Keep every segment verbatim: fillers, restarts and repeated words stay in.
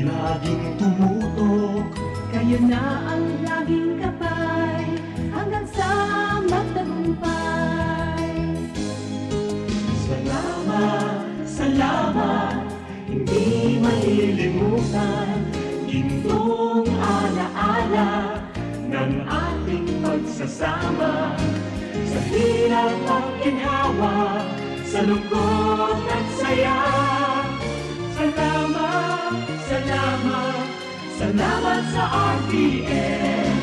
Laging tumutok, kayo na ang laging gabay, hanggang sa magtagumpay. Salamat, salamat, hindi malilimutan, gintong alaala ng ating pagsasama. Sa hirap at ginhawa, sa lungkot at saya. Salamat, salamat, salamat sa R T N.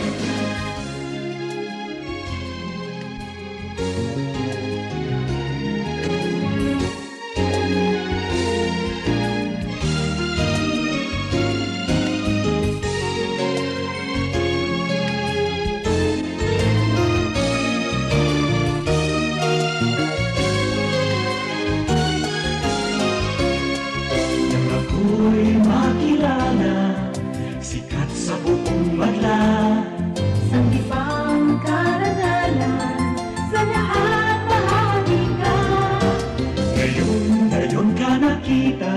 Nang ako'y makilala, sikat sa buong madla. Sanggipang karangalan, sa lahat bahagi ka. Ngayon, ngayon ka nakita,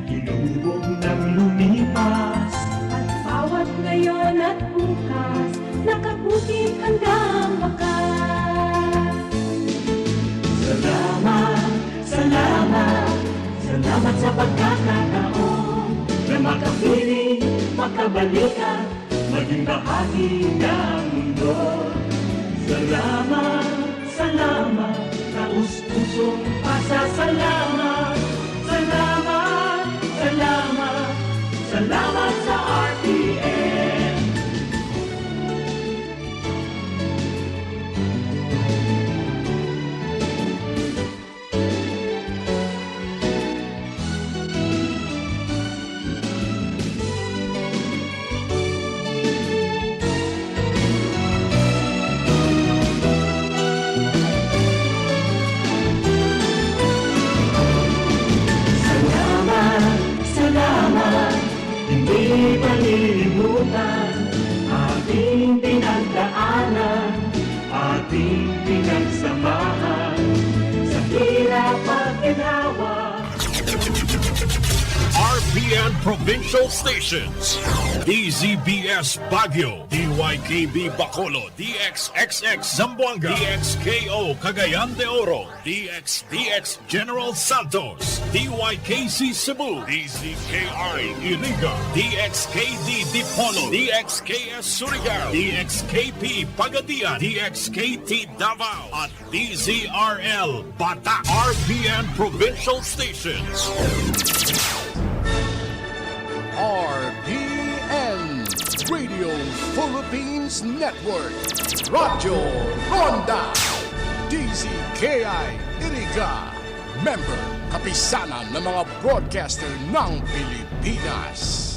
hinubog nang lumipas. At bawat ngayon at bukas, nakaputik hanggang bakas. Salamat, salamat, salamat sa pagkakataon na makapiling, makabalikan, maging bahagi ng mundo. Salamat, salamat, taos-pusong pasasalamat. Salamat, salamat, salamat sa R T N. Salamat, salamat, hindi malilimutan ating pinagdaanan, ating pinagsamahan sa hirap at ginhawa. R P N Provincial Stations, D Z B S Baguio, D Y K B Bacolod, D X X X Zamboanga, D X K O Cagayan de Oro, D X D X General Santos, D Y K C Cebu, D Z K I Iriga, D X K D Dipolog, D X K S Surigao, D X K P Pagadian, D X K T Davao, at D Z R L Bata, R P N Provincial Stations. R P N Radio Philippines Network, Radyo Ronda, D Z K I Iriga, member, Kapisanan ng mga Broadcaster ng Pilipinas.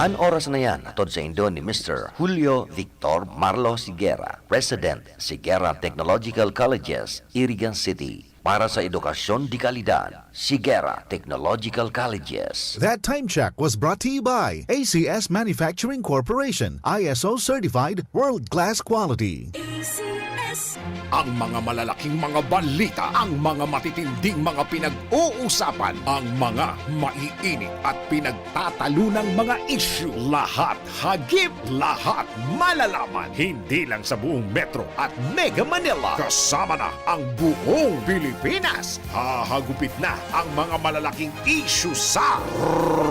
An oras na yan, hatod saindo ni Mister Julio Victor Marlos Higuera, President, Higuera Technological Colleges, Iriga City. Para sa edukasyon de kalidad, Higuera Technological Colleges. That time check was brought to you by A C S Manufacturing Corporation, I S O certified, world-class quality. A C S. Ang mga malalaking mga balita, ang mga matitinding mga pinag-uusapan, ang mga maiinit at pinagtatalunang mga isyu, lahat hagip, lahat malalaman. Hindi lang sa buong Metro at Mega Manila, kasama na ang buong Pilipinas. Hahagupit na ang mga malalaking isyu sa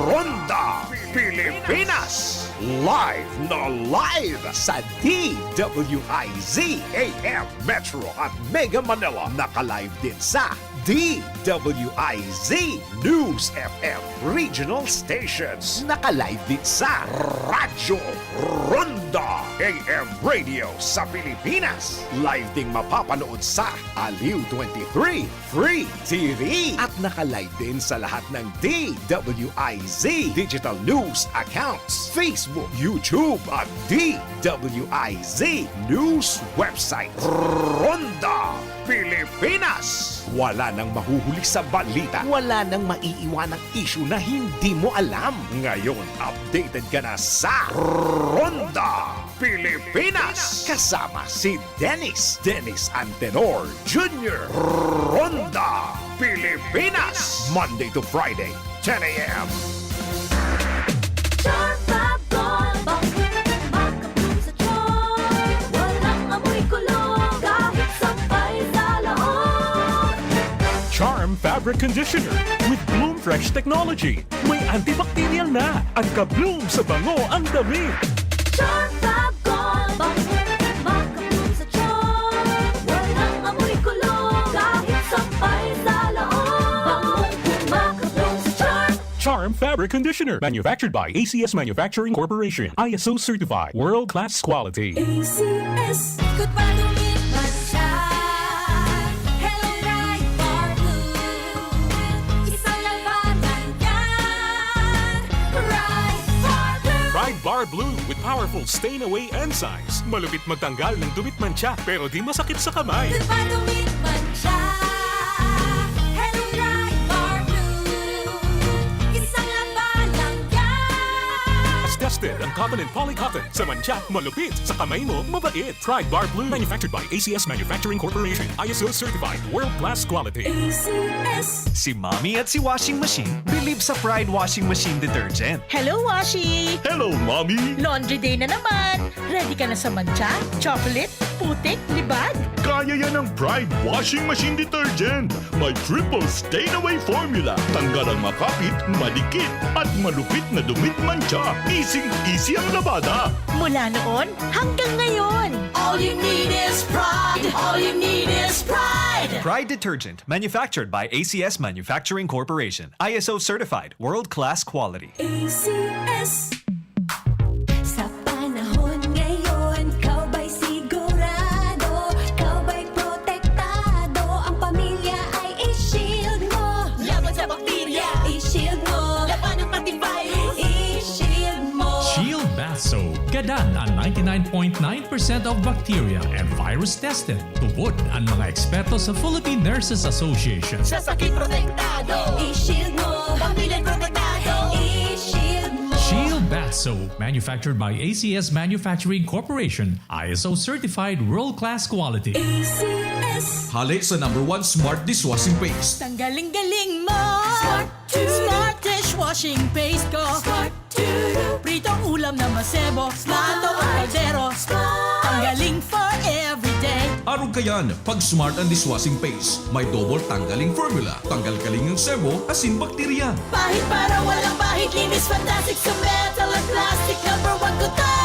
Ronda Pilipinas. Live na live sa D W I Z A M Metro at Mega Manila. Naka-live din sa D W I Z News F M Regional Stations. Naka-live din sa Radyo Ronda A M Radio sa Pilipinas. Live ding mapapanood sa Aliw twenty-three Free T V. At naka-live din sa lahat ng D W I Z digital news accounts, Facebook, YouTube, at D W I Z News website. Ronda Pilipinas. Wala nang mahuhuli sa balita. Wala nang maiiwanang isyu na hindi mo alam. Ngayon, updated ka na sa Ronda Pilipinas. Kasama si Dennis, Dennis Antenor Junior. Ronda Pilipinas. Monday to Friday, ten a m. Fabric conditioner with Bloom Fresh technology. May antibacterial na. An ka-bloom sa bango ang damit. Charm Fab Gold. Bango, maka-bloom sa charm. Walang amoy kulog kahit sampay sa loob. Bangong maka-bloom sa charm. Charm Fabric Conditioner. Manufactured by A C S Manufacturing Corporation. I S O certified. World class quality. A C S. Ikot pa, dumit man siya. Hello, Pride Bar Blue. Isang labanan yan. Pride Bar Blue. Pride Bar Blue with powerful stain away enzymes. Malupit magtanggal ng dumit mantsa, pero di masakit sa kamay. Ikot pa, dumit man siya. Hello, Pride Bar Blue. Isang labanan yan. Tested ang cotton and poly cotton. Sa mantsa, malupit. Sa kamay mo, mabait. Pride Bar Blue. Manufactured by A C S Manufacturing Corporation. I S O certified. World class quality. A C S. Si Mommy at si Washing Machine believe sa Pride Washing Machine Detergent. Hello, Washi! Hello, Mommy! Laundry day na naman! Ready ka na sa mantsa, chocolate, putik, libag? Kaya yan ng Pride Washing Machine Detergent. May triple stain away formula. Tanggal ang makapit, madikit, at malupit na dumit mantsa. Easy-easy ang labada. Mula noon hanggang ngayon. All you need is Pride. All you need is Pride. Pride Detergent, manufactured by A C S Manufacturing Corporation. I S O certified, world-class quality. A C S. Sa panahon ngayon, ikaw ba'y sigurado? Ikaw ba'y protektado? Ang pamilya ay i-shield mo. Laban sa bakterya, i-shield mo. Labanan pati virus, i-shield mo. Shield Bath Soap. Gadan an ninety-nine point nine percent of bacteria and virus tested. Tubod an mga eksperto sa Philippine Nurses Association. Sa sakit protektado, i-shield mo. Pamilya protektado, i-shield mo. Shield Bath Soap, manufactured by A C S Manufacturing Corporation, I S O certified world-class quality. A C S. Hale sa number one smart dishwashing paste. Tanggaling-galing mo! Smart Smart dishwashing paste ko. Smart Pritong ulam na masebo. Smart ang kaldero. Smart. Tanggaling for everyday. Arog kayan, pag Smart ang dishwashing paste, may double tanggaling formula. Tanggal kaling ang sebo, asin bakterya. Pahid para walang bahid. Linis fantastic sa metal at plastic. Number one ko to.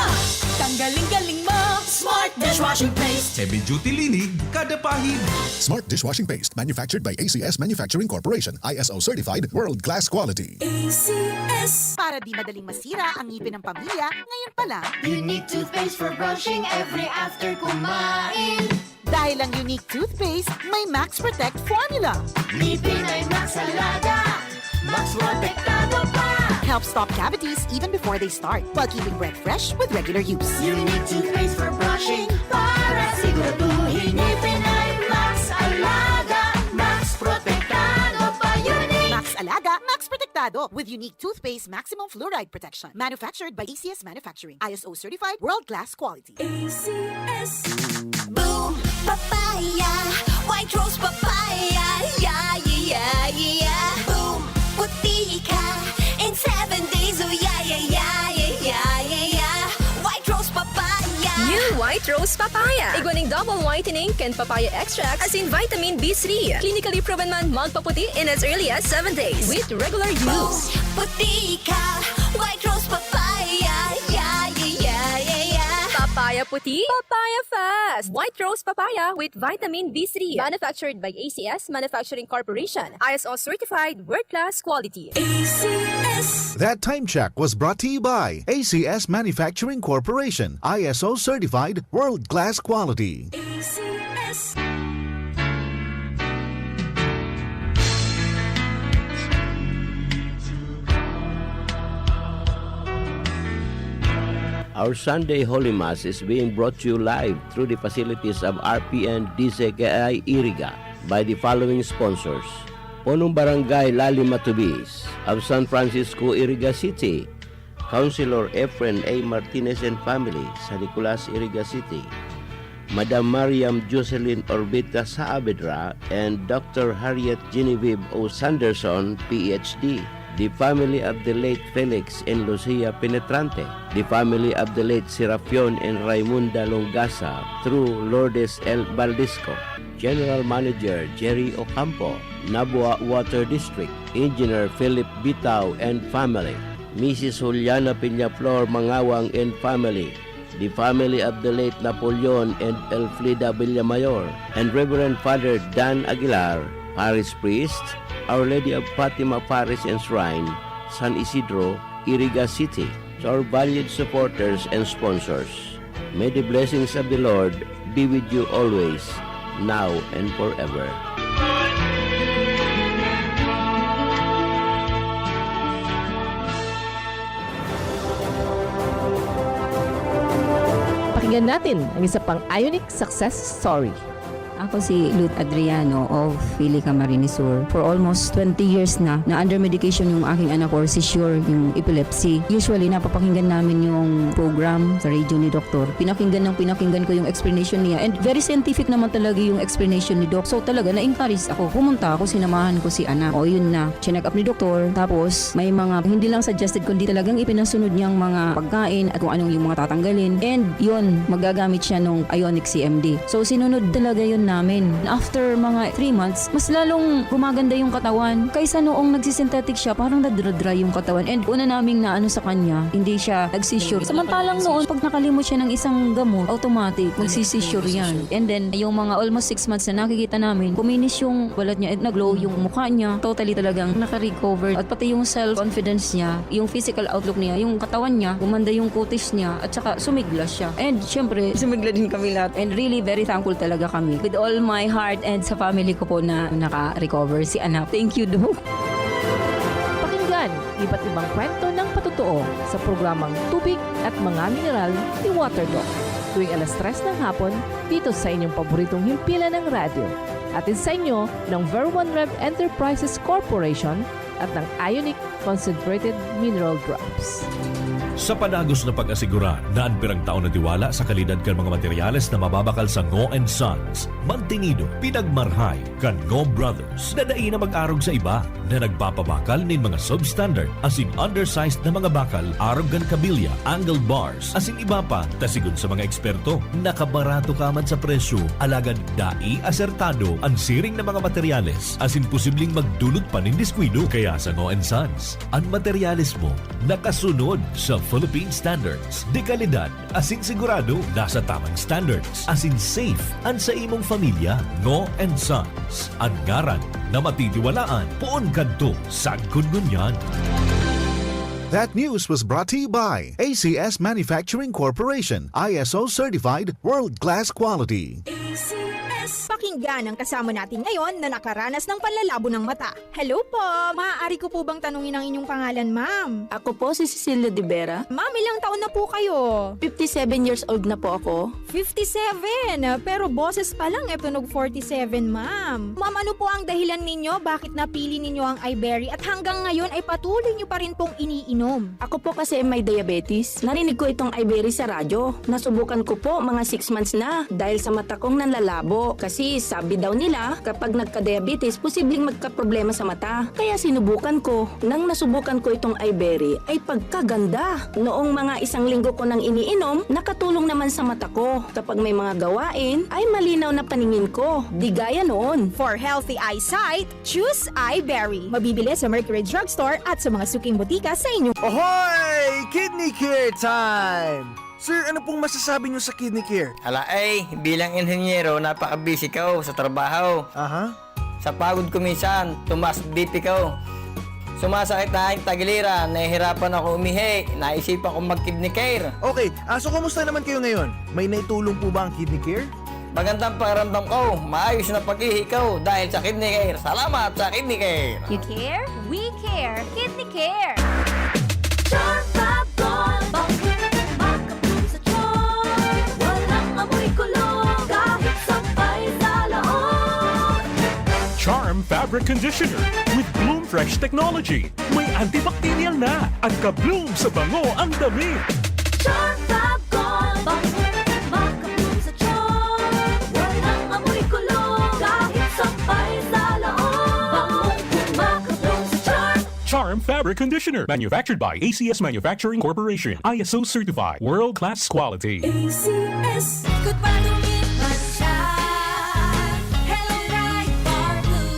Tanggaling-galing mo. Smart dishwashing paste. Heavy duty linig, kada pahid. Smart dishwashing paste, manufactured by A C S Manufacturing Corporation, I S O certified, world class quality. A C S. Para di madaling masira ang ngipin ng pamilya, ngayon pa lang. Unique toothpaste for brushing every after kumain. Dahil ang Unique Toothpaste may Max Protect Formula. Ngipin ay Max Alaga, Max Protektado pa. Helps stop cavities even before they start, while keeping breath fresh with regular use. Unique Toothpaste for brushing para siguraduhin ngipin ay Max Alaga, Max Protektado pa. Unique. Max Alaga, Max Protektado with Unique Toothpaste Maximum Fluoride Protection. Manufactured by A C S Manufacturing. I S O certified, world-class quality. A C S. Boom Papaya, White Rose Papaya, yeah, yeah, yeah, yeah. Boom, puti ka in seven days, oh yeah, yeah, yeah, yeah, yeah, yeah, yeah. White Rose Papaya. New White Rose Papaya. Igwa ning double whitening kan papaya extract asin vitamin B three. Clinically proven man magpaputi in as early as seven days with regular use. Boom, puti ka, White Rose Papaya, yeah, yeah, yeah, yeah, yeah. Papaya puti, papaya fast. White Rose Papaya with vitamin B three. Manufactured by A C S Manufacturing Corporation. I S O certified, world-class quality. A C S. That time check was brought to you by A C S Manufacturing Corporation, I S O certified, world-class quality. A C S. Our Sunday Holy Mass is being brought to you live through the facilities of R P N D Z K I Iriga by the following sponsors: Punong Barangay Lali Matubis of San Francisco, Iriga City, Councilor Efren A Martinez and family, San Nicolas, Iriga City, Madam Mariam Jocelyn Orbita Saavedra and Doctor Harriet Genevieve O Sanderson, P H D, the family of the late Felix and Lucia Penetrante, the family of the late Serapion and Raimunda Longasa through Lourdes L. Baldisco, General Manager Jerry Ocampo, Nabua Water District, Engineer Philip Bitao and family, Missus Juliana Peñaflor Mangawang and family, the family of the late Napoleon and Elfrida Villamayor, and Reverend Father Dan Aguilar, Parish Priest, Our Lady of Fatima Parish and Shrine, San Isidro, Iriga City, to our valued supporters and sponsors. May the blessings of the Lord be with you always, now and forever. Pakinggan natin ang isa pang Ionic success story. Ako si Ruth Adriano of Philly, Camarines Sur. For almost twenty years na, na under medication yung aking anak or seizure, yung epilepsy. Usually, napapakinggan namin yung program sa radio ni Doktor. Pinakinggan ng pinakinggan ko yung explanation niya. And very scientific naman talaga yung explanation ni Doc. So talaga, na-encourage ako. Pumunta ako, sinamahan ko si anak. O yun na, chineck up ni Doktor. Tapos, may mga hindi lang suggested, kundi talagang ipinasunod niyang mga pagkain at kung anong yung mga tatanggalin. And yun, magagamit siya nung Ionic C M D. So, sinunod talaga yun namin. After mga three months, mas lalong gumaganda yung katawan. Kaysa noong nagsisynthetic siya, parang nadra-dry yung katawan. And una naming naano sa kanya, hindi siya nagsisure. Samantalang noon, pag nakalimot siya ng isang gamot, automatic, magsisisure yan. And then, yung mga almost six months na nakikita namin, kuminis yung balat niya, nag-glow yung mukha niya, totally talagang nakarecover. At pati yung self-confidence niya, yung physical outlook niya, yung katawan niya, gumanda yung kutis niya, at saka sumigla siya. And syempre, sumigla din kami lahat. And really, very thankful talaga kami. With all my heart and sa family ko po na naka-recover si anak. Thank you, Doc. Pakinggan iba't ibang kwento ng patotoo sa programang Tubig at Mga Mineral ni Water Doc. Tuwing alas tres ng hapon, dito sa inyong paboritong himpilan ng radyo. Hatid sa inyo ng Ver One Rev Enterprises Corporation at ng Ionic Concentrated Mineral Drops. Sa padagos na pag-asigurar na an pirang taon na tiwala sa kalidad kan mga materyales na mababakal sa Ngo and Sons, mantinido, pinagmarhay kan Ngo Brothers na dai na mag-arog sa iba na nagpapabakal nin mga substandard asin undersized na mga bakal arog kan kabilya, angled bars, asin iba pa, ta sigon sa mga eksperto, nakabarato ka man sa presyo, alagad dai asertado an siring na mga materyales, asin posibleng magdulot pa nin diskuido. Kaya sa Ngo and Sons, an materyales mo nakasunod sa Philippine standards de kalidad, asin sigurado nasa tamang standards, asin safe an sa imong pamilya. Ngo and Sons, an ngaran na matitiwalaan poon kadto sagkod ngunyan. That news was brought to you by A C S Manufacturing Corporation, I S O certified, world-class quality. A C S. Pakinggan ang kasama natin ngayon na nakaranas ng panlalabo ng mata. Hello po! Maaari ko po bang tanungin ang inyong pangalan, ma'am? Ako po si Cecilia de Vera. Ma'am, ilang taon na po kayo? Fifty-seven years old na po ako. Fifty-seven? Pero boses pa lang, eh, tunog forty-seven, ma'am. Ma'am, ano po ang dahilan ninyo bakit napili ninyo ang Iberry at hanggang ngayon ay patuloy nyo pa rin pong iniinom? Ako po kasi may diabetes. Narinig ko itong Iberry sa radyo. Nasubukan ko po mga six months na dahil sa mata kong nanlalabo. Kasi sabi daw nila, kapag nagka-diabetes, posibleng magkaproblema sa mata. Kaya sinubukan ko. Nang nasubukan ko itong Iberry, ay pagkaganda! Noong mga isang linggo ko nang iniinom, nakatulong naman sa mata ko. Kapag may mga gawain, ay malinaw na paningin ko. Di gaya noon. For healthy eyesight, choose Iberry. Mabibili sa Mercury Drugstore at sa mga suking botika sa inyong Ohoy! Kidney Care Time! Sir, ano pong masasabi niyo sa Kidney Care? Ala ay, bilang inhenyero, napaka-busy ko sa trabaho. Aha. Sa pagod ko minsan, tumaas B P ko. Sumasakit na ang tagiliran, nahihirapan ako umihi, naisipan kong mag-Kidney Care. Okay, ah, so kumusta naman kayo ngayon? May naitulong po ba ang Kidney Care? Magandang pakiramdam ko, maayos na pag-ihi ko dahil sa Kidney Care. Salamat sa Kidney Care! You care? We care! Kidney Care! Charm Fab Gold, bangkong makabloom sa Charm. Walang amoy kulog, kahit sampay sa loob. Charm Fabric Conditioner with Bloom Fresh Technology. May antibacterial na. Ang ka-bloom sa bango ang damit. Charm Fab Gold, bangkong makabloom sa Charm. Walang amoy kulog, kahit sampay sa loob. Bangkong makabloom sa Charm. Charm Fabric conditioner, manufactured by A C S Manufacturing Corporation, I S O certified, world class quality. A C S. Ikot pa, dumit man siya. Hello, Pride Bar Blue.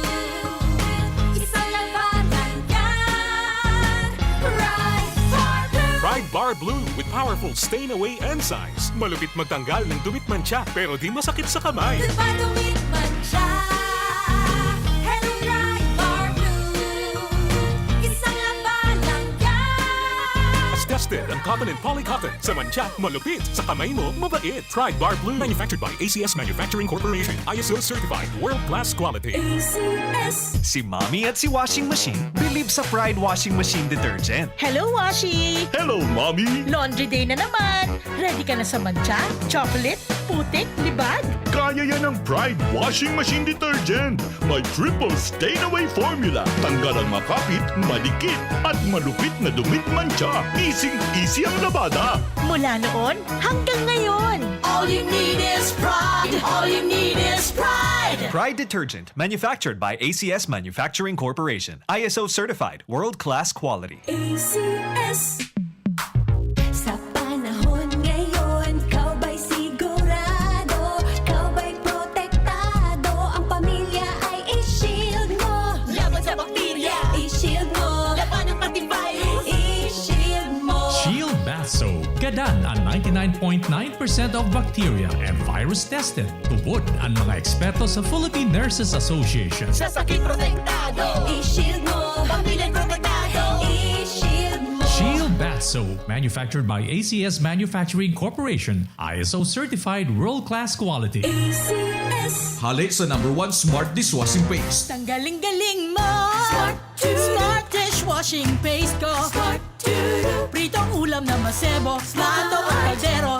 Isang labanan yan. Pride Bar Blue. Pride Bar Blue with powerful stain away enzymes. Malupit magtanggal ng dumit mantsa, pero di masakit sa kamay. Ikot pa, dumit man siya. Hello, Pride Bar Blue. Isang labanan yan. As tested ang cotton and polycotton. Sa mantsa, malupit. Sa kamay mo, mabait. Pride Bar Blue. Manufactured by A C S Manufacturing Corporation. I S O certified. World class quality. A C S. Si Mommy at si Washing Machine bilib sa Pride Washing Machine Detergent. Hello, Washi! Hello, Mommy! Laundry day na naman! Ready ka na sa mantsa, chocolate, putik, libag? Kaya yan ng Pride Washing Machine Detergent. May triple stain away formula. Tanggal ang makapit, madikit, at malupit na dumit mantsa. Easy-easy ang labada. Mula noon hanggang ngayon. All you need is Pride. All you need is Pride. Pride Detergent, manufactured by A C S Manufacturing Corporation. I S O certified, world-class quality. A C S. Sa panahon ngayon, ikaw ba'y sigurado? Ikaw ba'y protektado? Ang pamilya ay i-shield mo. Laban sa bakterya, i-shield mo. Laban ng antivirus, i-shield mo. Shield Bath Soap. Gadan an ninety-nine point nine percent of bacteria and virus tested. Tubod an mga eksperto sa Philippine Nurses Association. Sa sakit protektado, i-shield mo. Pamilya protektado, i-shield mo. Shield Bath Soap, manufactured by A C S Manufacturing Corporation, I S O certified world-class quality. A C S. Hale sa number one smart dishwashing paste. Tanggaling-galing mo! Smart Smart dishwashing paste ko. Smart Pritong ulam na masebo. Smart ang kaldero.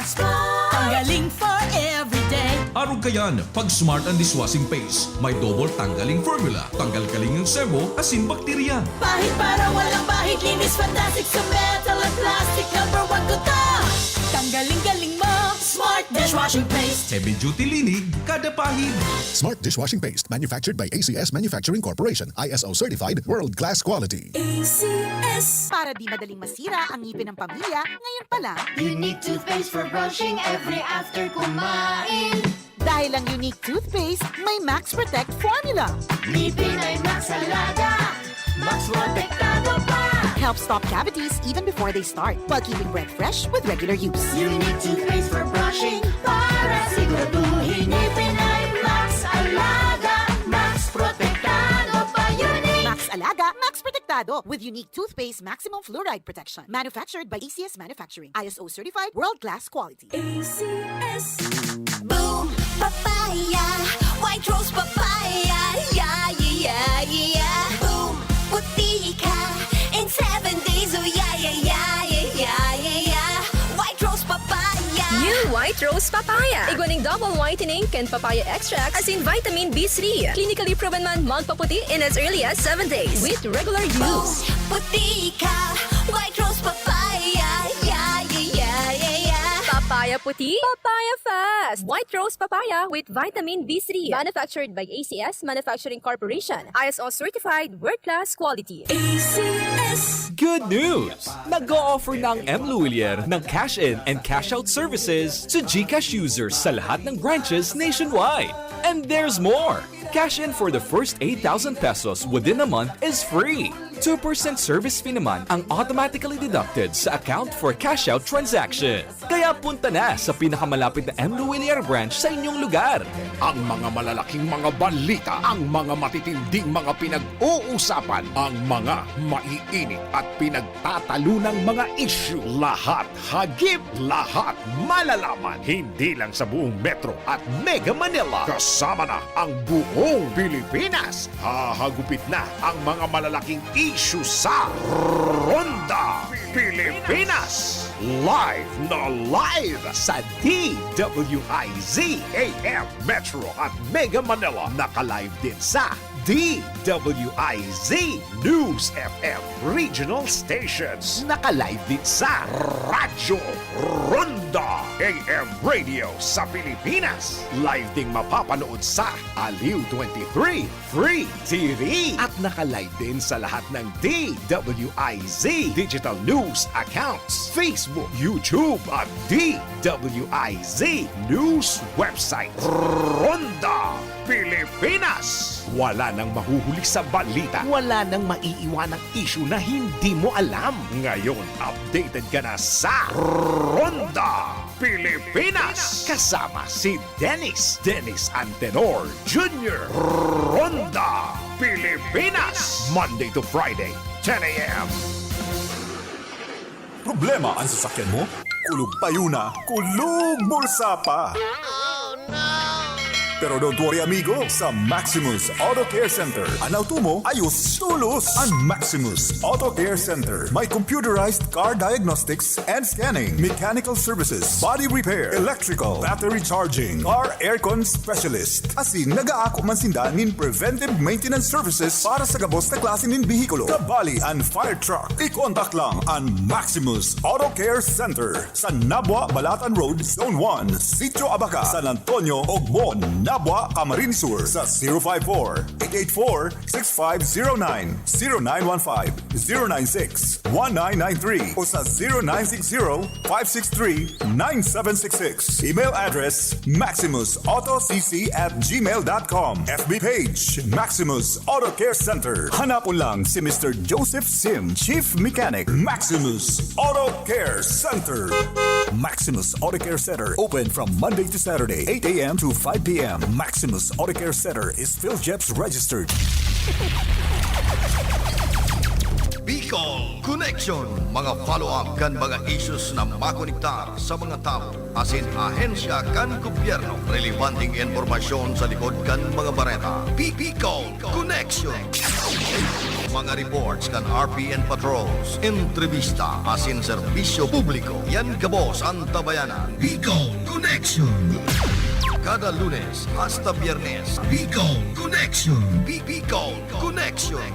Tanggaling for everyday. Arog kayan, pag Smart ang dishwashing paste, may double tanggaling formula. Tanggal-galing ang sebo, asin bakterya. Pahid para walang bahid, linis fantastic sa metal at plastic. Number one ko to. Tanggaling-galing mo. Smart dishwashing paste. Heavy duty linig, kada pahid. Smart dishwashing paste, manufactured by A C S Manufacturing Corporation, I S O certified, world class quality. A C S. Para di madaling masira ang ngipin ng pamilya, ngayon pa lang. Unique toothpaste for brushing every after kumain. Dahil ang Unique toothpaste may Max Protect formula. Ngipin ay Max Alaga, Max Protektado pa. Helps stop cavities even before they start, while keeping breath fresh with regular use. Unique toothpaste for brushing para siguraduhin ngipin ay Max Alaga, Max Protektado pa. Unique. Max Alaga, Max Protektado with Unique Toothpaste Maximum Fluoride Protection. Manufactured by A C S Manufacturing. I S O certified, world class quality. A C S. Boom Papaya, White Rose Papaya, yeah, yeah, yeah, yeah. Boom Puti ka in seven days, oh yeah, yeah, yeah, yeah, yeah, yeah, yeah. White Rose Papaya. New White Rose Papaya. Igwa nin double whitening kan papaya extract asin vitamin B three. Clinically proven man magpaputi in as early as seven days with regular use. Puti ka, White Rose Papaya, yeah, yeah, yeah, yeah, yeah. Papaya puti, papaya fast. White Rose Papaya with vitamin B three. Manufactured by A C S Manufacturing Corporation. I S O certified, world-class quality. A C S. Good news! Nag-o-offer na ang M Luwilier ng cash-in and cash-out services to GCash users sa lahat ng branches nationwide. And there's more! Cash in for the first eight thousand pesos within a month is free. Two percent service fee naman ang automatically deducted sa account for cash-out transaction. Kaya punta na sa pinakamalapit na M Luwilier branch sa inyong lugar. Ang mga malalaking mga balita, ang mga matitinding mga pinag-uusapan, ang mga maiinit at pinagtatalunang mga isyu, lahat hagip, lahat malalaman. Hindi lang sa buong Metro at Mega Manila, kasama na ang buong Pilipinas. Hahagupit na ang mga malalaking isyu sa Ronda Pilipinas. Live na live sa D W I Z A M Metro at Mega Manila. Naka-live din sa D W I Z News F M Regional Stations. Naka-live din sa Radyo Ronda. Ronda A M Radio sa Pilipinas. Live ding mapapanood sa Aliw twenty-three Free T V. At naka-live din sa lahat ng D W I Z digital news accounts, Facebook, YouTube, at D W I Z news website. Ronda Pilipinas. Wala nang mahuhuli sa balita. Wala nang maiiwanang isyu na hindi mo alam. Ngayon, updated ka na sa Ronda Pilipinas. Kasama si Dennis, Dennis Antenor Junior. Ronda Pilipinas. Monday to Friday, ten a.m. Problema an sasakyan mo? Kulog payo na, kulog bulsa pa. Pero don't worry, amigo. Sa Maximus Auto Care Center, an auto mo ayos tolos. An Maximus Auto Care Center may computerized car diagnostics and scanning, mechanical services, body repair, electrical, battery charging, car aircon specialist. Asin nagaako man sinda nin preventive maintenance services para sa gabos na klase nin behikulo. Kabali an fire truck. I-contact lang an Maximus Auto Care Center sa Nabua, Balatan Road, Zone one, Sitio Abaca, San Antonio, Ogmon, Nabua, Camarines Sur sa zero five four, eight eight four, six five zero nine, zero nine one five, zero nine six, one nine nine three o sa zero nine six zero, five six three, nine seven six six. Email address, maximus auto c c at gmail dot com. F B page, Maximus Auto Care Center. Hanapon lang si Mister Joseph Sim, Chief Mechanic, Maximus Auto Care Center. Maximus Auto Care Center, open from Monday to Saturday, eight a.m. to five p.m. Maximus Auto Care Center is PhilGEPS registered. Bicol Connection, mga follow-up kan mga issues na makonektar sa mga tawo asin ahensya kan gobyerno. Relebanteng impormasyon sa likod kan mga bareta. Bicol Connection. Mga reports kan R P N patrols, entrevista asin serbisyo publiko. Yan gabos an tabayanan. Bicol Connection. Kada Lunes hasta Biyernes, Bicol Connection. Bi- Bicol Connection.